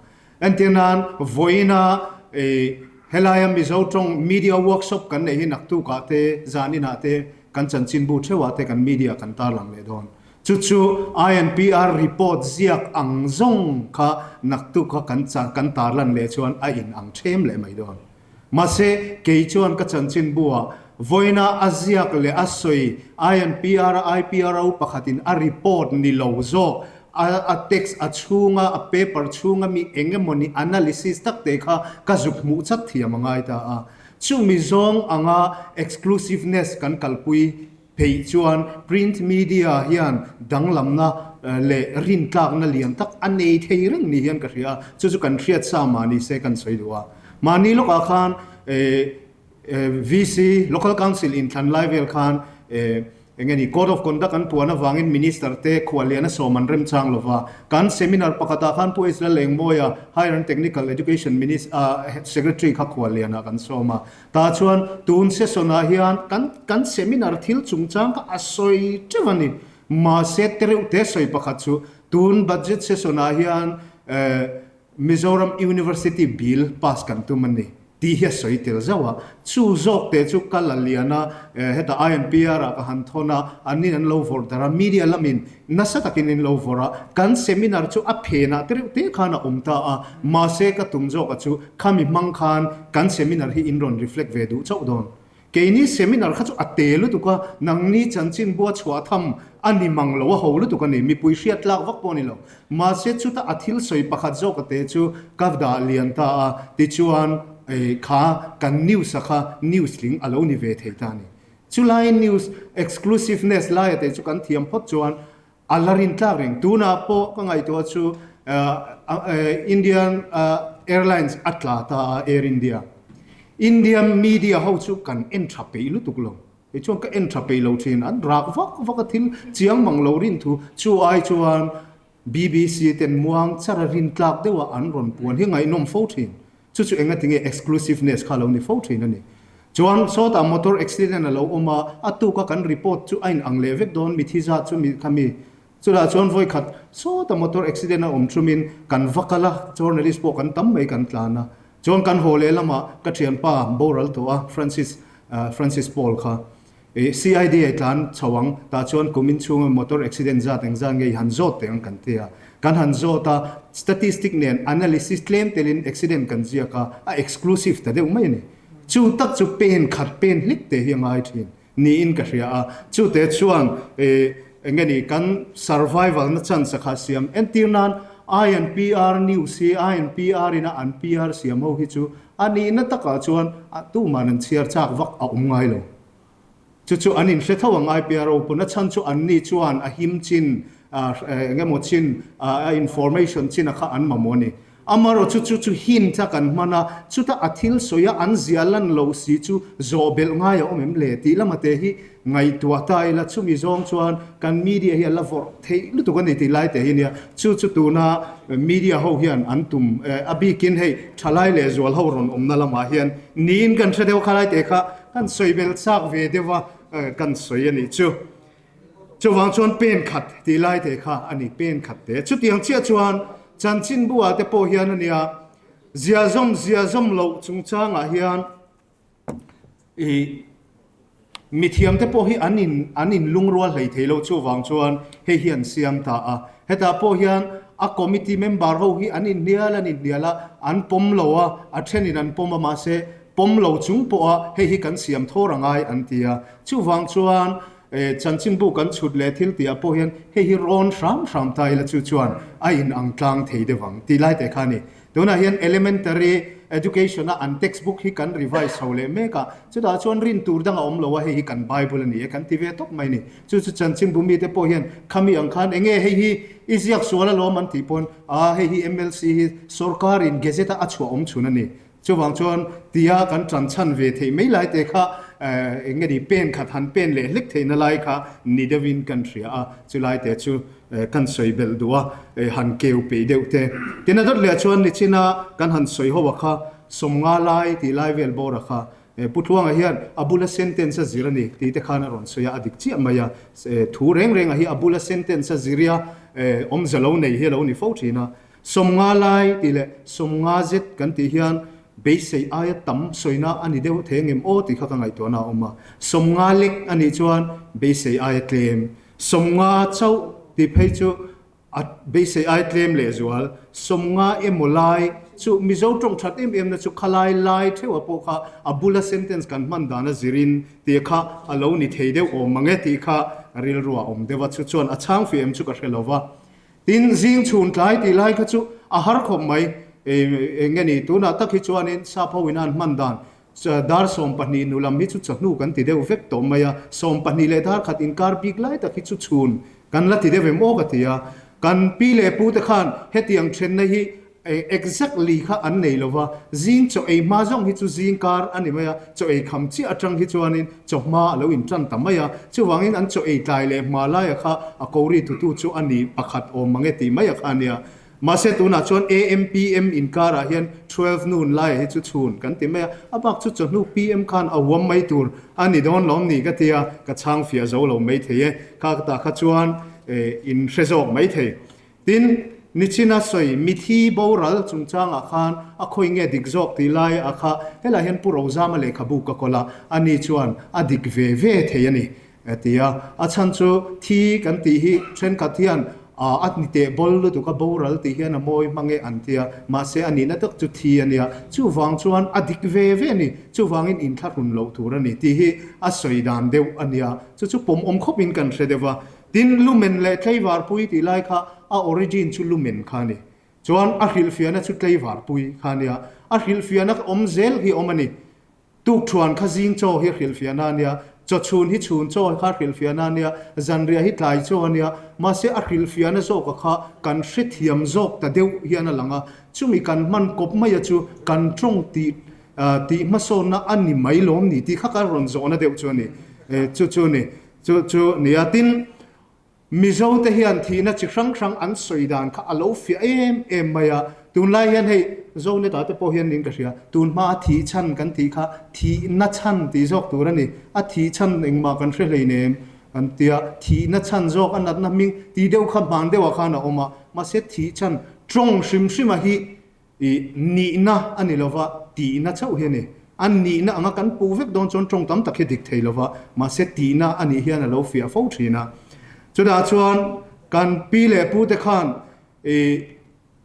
Entir nan vawiina helaia Mizo tawng media workshop kan neih hi naktukah te zan inah te kan chanchinbu theuhah te kan media kan tarlang leh dawn. Chu chu INPR report ziak ang zawng kha naktuk kha kan kan tarlan leh chuan a in ang them leh mai dawn. Mahse, kei chuan ka chanchinbuah vawiina a ziak leh a sawi INPR a IPRO pakhatin a report ni lo zawk, a a text a chhunga a paper chhunga mi eng emawni analysis tak te kha ka zuk hmuh chat thiam a ngai ta a. Chumi zawng anga exclusiveness kan kalpui Phei chuan print media hian danglamna leh rintlakna lian tak a nei thei reng ni hian ka hria a, chu chu kan hriat sa mahni se kan sawi duh a. Mahni lawkah khan VC, Local Council inthlan lai vel khan eng nge ni Code of Conduct an puan avangin Minister te khuallian a sawm an remchang lo va. Kan seminar pakhatah khan Pu H Lalengmawia, Higher and Technical Education Secretary kha khuallianah kan sawm a. Tah chuan tun session ah hian kan kan seminar thil chungchang kha a sawi teuh a ni. Mahse tereuh te sawi pakhat chu tun budget session ah hian Mizoram University bill pass kan tum a ni tih hi a sawi tel zauh a. Chu zawk te chu ka la lian a, hetah INPR ah ka han thawn a, an nin an lo vawrh darh a, media lamin Nasa takin in lo vawrh a, kan seminar chu a phenah te reuh te khan a awm ta a, mahse ka tum zawk a chu khami hmang khan kan seminar hi in rawn reflect ve duh chauh dawn. Keini seminar kha chu a te lutuk a, nangni chanchin bua chhuah tham a ni mang lo a ho lutuk a ni, mipui hriat tlak vak pawh a ni lo. Mahse chuta a thil sawi pakhat zawk a te chu ka dah lian ta a, tichuan kha kan news a kha news tling a lo ni ve thei ta a ni. Chulai news exclusiveness laia te chu kan thiam phawt chuan a la rin tlak reng. Tunah pawh ka ngaihtuah chu Indian Airlines a tla ta a, Air India. India media ho chu kan en tha peih lutuk lo. Kei chuan ka en tha peih lo thin. An rak vak vak a thil chiang mang lo rin thu. Chu ai chuan BBC ten muang chara rin tlak deuha an rawn puan hi ngaihnawm fo thin. Chu chu enga tinge exclusiveness kha lo ni fo thin a ni. Chuan sawtah motor accident a lo awm a, a tuka kan report chu a inang leh vek dawn mithi zat chu mi kha mi. Chutah chuan vawikhat sawtah motor accident a awm thumin kan va kal a, journalist pawh kan tam mai kan tlan a. Chuan kan haw leh lamah ka thianpa boral tawh a, Francis Francis Paul kha. I CID a tlan chho ang, tah chuan kum in chhunga motor accident zat eng zat nge i han zawt teh ang kan ti a. Kan han zawt a, statistic nen analysis tlem telin accident kan ziak a, a exclusive ta deuh mai a ni. Chu tak chu pen khat pen hlik te hi a ngai thin niin ka hria a. Chute chuan eng nge ni kan survival na chance a kha siam entir nan INPR news hi INPR ina an PR siam ho hi chu a nihna takah chuan tuman an chhiar chak vak a awm ngai lo. Chu chu an inhre tho ang IPRO pawn a chhan chu anni chuan a him chin eng emaw chin a information chin a kha an mamawh a ni. Amaherawh chu chu chu hint a kan hman a, chuta a thil sawi a an zia lan loh si chu zawh belh ngai a awm em le tih lama te hi ngaihtuah ta ila chumi zawng chuan kan media hi a la vawrh theih lutuk a ni tih lai te hi nia. Chu chu tuna media ho hian an tum a bikin hei thalai leh zual ho rawn awmna lamah hian niin kan hre deuh kha lai te kha Kan sawi bel chak ve deuh a, kan sawi a nih chu. Chuvang chuan pen khat tih lai te kha a ni, pen khat te. Chutiang chiah chuan chanchinbu ah te pawh hian a nia, ziahzawm ziahzawm loh chungchangah hian ih mithiam te pawh hi an in an in lungrual hlei thei lo. Chuvang chuan hei hi an siam ta a, hetah pawh hian a committee member ho hi an inhnial an inhnial a, an pawm lo a, a thenin an pawm a mahse Pawm lo chung pawha hei hi kan siam thawr a ngai an ti a. Chuvang chuan chanchinbu kan chhut leh thil tihah pawh hian hei hi rawn hram hram ta ila chu chuan a in ang tlang thei deuh ang tih lai teh kha a ni. Tunah hian elementary. Education a an textbook hi kan revise chho leh mek a, chutah chuan rin tur dang a awm lo a, hei hi kan Bible a ni e kan ti ve tawp mai a ni. Chu chu chanchinbu mite pawh hian khami ang khan enge hei hi i ziak sual alawm an tih pawn a hei hi MLC hi sorkarin gazette a a chhuah awm chhun a ni. Chuvang chuan tia kan tan chhan ve theih mai lai te kha eng nge ni pen khat han pen leh hlek theihna lai kha ni deuhin kan hria a, chulai te chu kan sawi belh duh a, han keu peih deuh te. Tin a dawt leh chuan nichina kan han sawi ho a kha 50 lai tih lai vel bawr a kha Pu Tluanga hian a bula sentence a zir a ni tih te khan a rawn sawi a, a dik chiah mai a, thu reng reng a hi a bula sentence a zir ia awmze lo nei hi a lo ni fo thin a. 50 lai tih leh 50 zet kan tih hian beisei aia tam sawina a ni deuh thei angem aw tih kha ka ngaihtuahna a awm a. 50 lek a nih chuan beisei aia tlem, 50 chauh tih phei chu A beisei ai tlem lehzual, 50 emaw lai chu Mizo tawng that em em na chu khalai lai theuha pawh kha a bula sentence kan hman dan a zirin tih kha a lo ni thei deuh awm mang e tih kha rilru a awm deuh a, chu chuan a chhang fih em chu ka hre lo va. Tin, zing chhun tlai tih lai kha chu a har khawp mai, eng nge ni tunah tak hi chuanin sap ho in a an hman dan Dar 12 nu lam hi chu chawhnu kan ti deuh vek tawh mai a, 12 leh dar khat inkar bik lai tak hi chu chhun kan la ti deuh em aw ka ti a. Kan pi leh pu te khan hetiang thenna hi exactly kha an nei lo va, zing chaw ei hma zawng hi chu zing kar a ni mai a, chaw ei kham chiah atang hi chuanin chaw hma a lo intan ta mai a, chuvangin an chaw ei tlai leh hma laia kha a kori tutu chu a ni pakhat awm mang e tih mai a kha a nia. Mahse tunah chuan AM PM inkarah hian 12 noon laiah hi chu chhun kan ti mai a, a bak chu chawhnu PM khan a uam mai tur a ni dawn lawm ni ka ti a, ka chhang fiah zo lo mai thei e, kha ka tah kha chuan in hre zawk mai thei. Tin, nichina sawi mithi boral chungchangah khan a khawi nge dik zawk tih lai a kha helaiah hian Pu Rozama lehkhabu ka kawl a, ani chuan a dik ve ve thei a ni. A ti a, a chhan chu thi kan tih hi thenkhat hian a ni teh bawl lutuk a, boral tih hian a mawi hmang e an ti a, mahse a nihna tak chu thi a nia, chuvang chuan a dik ve ve a ni, chuvangin inthlahrun loh tur a ni tih hi a sawi dan deuh a nia, chu chu pawmawm khawpin kan hre deuh a, tin lumen leh tleivarpui tih lai kha a origin chu lumen kha a ni, chuan a hrilhfiahna chu tleivarpui kha a nia, a hrilhfiahna awm zel hi awm a ni. Tukṭhuan kha zing chaw hi hrilhfiahna a nia, chawchhun hi chhun chaw kha hrilhfiahna a nia, zanriah hi tlai chaw a nia, mahse a hrilhfiahna zawka kha kan hrethiam zawk ta deuh hian a lang a, chumi kan hman kawp maia chu kan ṭawng tih tih hmasawnna a ni mai lawm ni tih kha ka rawn zawhna deuh chu a ni, chu chu a ni, chu chu nia tin. Mizo te hian thihna chi hrang hrang an sawi dan kha a lo fiah em em mai a, tunlai hian hei Zoneta te pawh hian niin ka hria, tun hma a thih chhan kan tih kha thihna chhan tih zawk tur a ni, a thih chhan engmah kan hre hleinem kan tia, thihna chhan zawk a natna hming tih deuh kha hman deuhah khan a awm a, mahse thih chhan tawng hrim hrima hi I nihna a ni lova, tihna chauh hi a ni. A nihna anga kan puh vek dawn chuan tawng tam tak hi dik thei lova, mahse tihna a nih hian a lo fiah fo thin a. Chutah chuan kan pi leh pu te khan i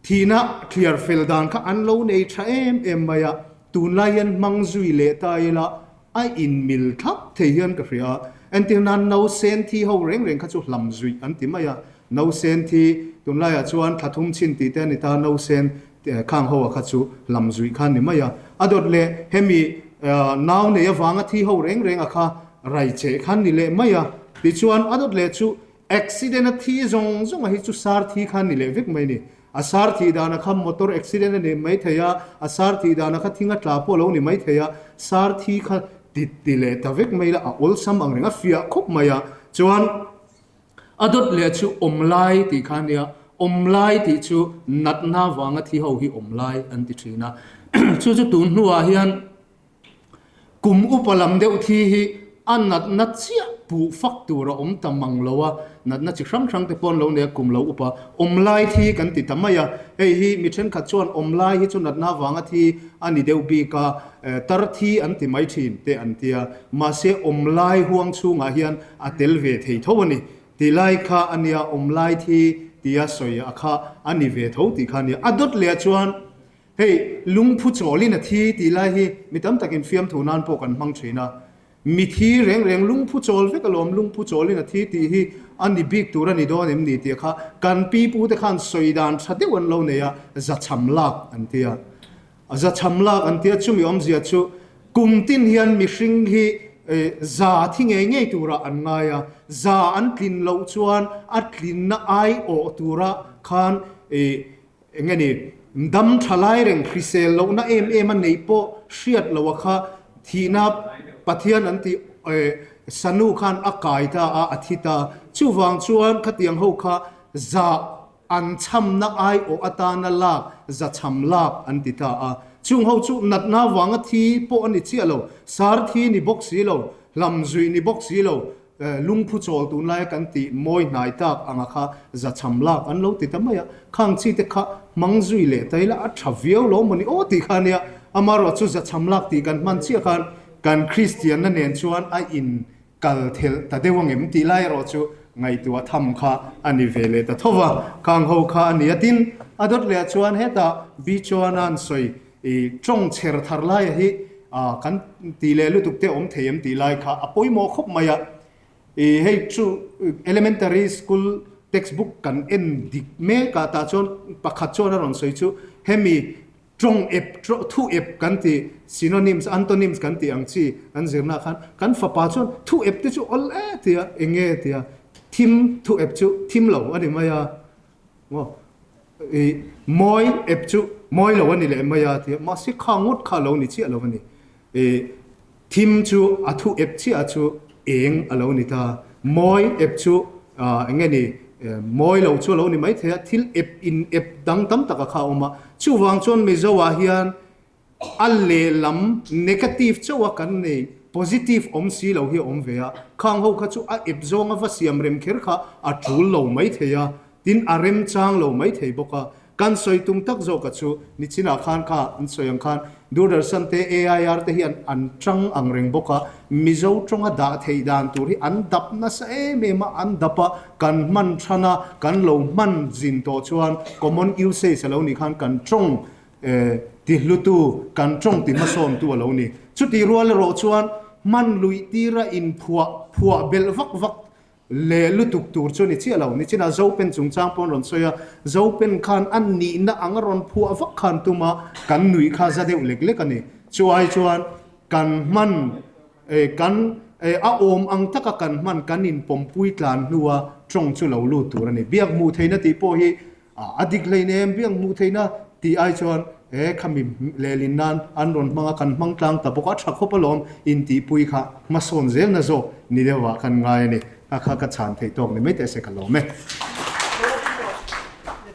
thihna thliar fel dan kha an lo nei tha em em mai a, tunlai hian hmang zui leh ta ila a inmil thlap thei hian ka hria a. Entir nan nausen thi ho reng reng kha chu hlam zuih an ti mai a, Nausen thi, tunlaiah chuan thla thum chhin tih te a ni ta, nausen khang ho a kha chu lam zuih kha a ni mai a. A dawt leh hemi nau nei avanga thi ho reng reng a kha rai cheh kha ni leh mai a. Tichuan a dawt leh chu accident a thi zawng zawng a hi chu sar thi kha ni leh vek mai a ni. A sar thih dan a kha motor accident a ni mai thei a, a sar thih dan a kha thing a tla pawh a lo ni mai thei a, sar thi kha ti ti leh ta vek mai la a awlsam ang reng a fiah khawp mai a. Chuan. A dawt leh chu awm lai tih kha a nia, awm lai tih chu natna vanga thi ho hi awm lai an ti thin a. Chu chu tun hnuah hian kum upa lam deuh thi hi a natna chiah puh fak tur a awm ta mang lo a, natna chi hrang hrang te pawh an lo nei a kum lo upa awm lai thi kan ti ta mai a. Hei hi mi thenkhat chuan awm lai hi chu natna vanga thi a ni deuh bik a, tar thi an ti mai thin te an tia. Mahse awm lai huang chhungah hian A tel ve thei tho a ni. Ti lai kha a nia, awm lai thi tia sawi a kha a ni ve tho tih kha a nia. A dawt leh ah chuan hei lungphu chawlin a thi tih lai hi mi tam takin fiamthu nan pawh kan hmang thin a. Mi thi reng reng lungphu chawl vek alawm, lungphu chawlin a thi tih hi a ni bik tur a ni dawn em ni tih kha kan pi pu te khan sawi dan tha deuh an lo nei a, zachham lak an ti a. Zachham lak an tia chumi awmzia chu kum tin hian mihring hi za thi ngei ngei turah an ngai a, za an tlin loh chuan a tlinna aiawh tura khan eng nge ni dam tha lai reng hrisel lohna em em a neih pawh hriat loh a kha thihna Pathian an tih Sanu khan a kai ta a, a thi ta. Chuvang chuan khatiang ho kha za An chhamna aiawh atana lak zachham lak an ti ta a. Chung ho chu natna vanga thi pawh a ni chiah lo, sar thi ni bawk si lo, hlam zuih ni bawk si lo, lungphu chawl tunlaia kan tih mawi hnai tak anga kha zachham lak an lo ti ta mai a. Khang chi te kha hmang zui leh ta ila a tha viau lo maw ni aw tih kha a nia. Amaherawhchu chu zachham lak tih kan hman chiah khan kan Kristianna nen chuan a in Kal thelh ta deuh angem tih lai erawh chu ngaihtuah tham kha a ni ve leh ta tho va, khang ho kha a ni a. Tin, a dawt leh ah chuan hetah Bichuana'n sawi i tawng chher thar laia hi kan tih leh lutuk te awm thei em tih lai kha a pawimawh khawp mai a. I hei chu elementary school textbook kan en dik mek a, tah chuan pakhat chuan a rawn sawi chu hemi Tawng ep, thu ep kan tih, synonyms, antonyms kan tih ang chi an zirna khan kan fapa chuan thu ep te chu awl e tia eng nge tia thim thu ep chu thim lo a ni mai a, maw i mawi ep chu mawi lo a ni leh mai a tia mahse kha ngawt kha lo ni chiah lo a ni. I Thim chu a thu ep chiah chu eng a lo ni ta. Mawi ep chu eng nge ni, mawi lo chu a lo ni mai thei a, thil ep in ep dang tam tak a kha a awm a. Chuvang chuan Mizo ah hian a lehlam negative chauh a kan nei, positive awm si lo hi a awm ve a. Khang ho kha chu a ep zawng a va siam rem kher kha a tul lo mai thei a, tin a remchang lo mai thei bawk a. Kan sawi tum tak zawk a chu nichinah khan kha an sawi ang khan Doordarshan te AIR te hian an tang ang reng bawk a, Mizo tawnga dah theih dan tur hi an dap nasa em em a, an dap a, kan hman than a, kan lo hman zin tawh chuan common usage a lo nih khan kan tawng ti hlutu, kan tawng ti hmasawntu a lo ni. Chutih rual erawh chuan hman luih tira inphuah phuah belh vak vak Leh lutuk tur chu ni chiah lo. Nichinah Zopen chungchang pawh an rawn sawi a, Zopen khan a nihna ang a rawn phuah vak khan tuma kan nuih kha za deuh lek lek a ni. Chu ai chuan kan hman kan a awm ang taka kan hman kan inpawmpui tlan hnua tawng chu lo lut tur a ni. Biak hmuh theihna tih pawh hi A dik hlei nem biak hmuh theihna tih ai chuan he khami lehlin nan an rawn hmang a, kan hmang tlang ta bawk a, tha khawp alawm intihpui kha hmasawn zelna zawk ni deuhah kan ngai a ni. Kha kha ka chhan theih tawk ni mai teh se ka lawm e.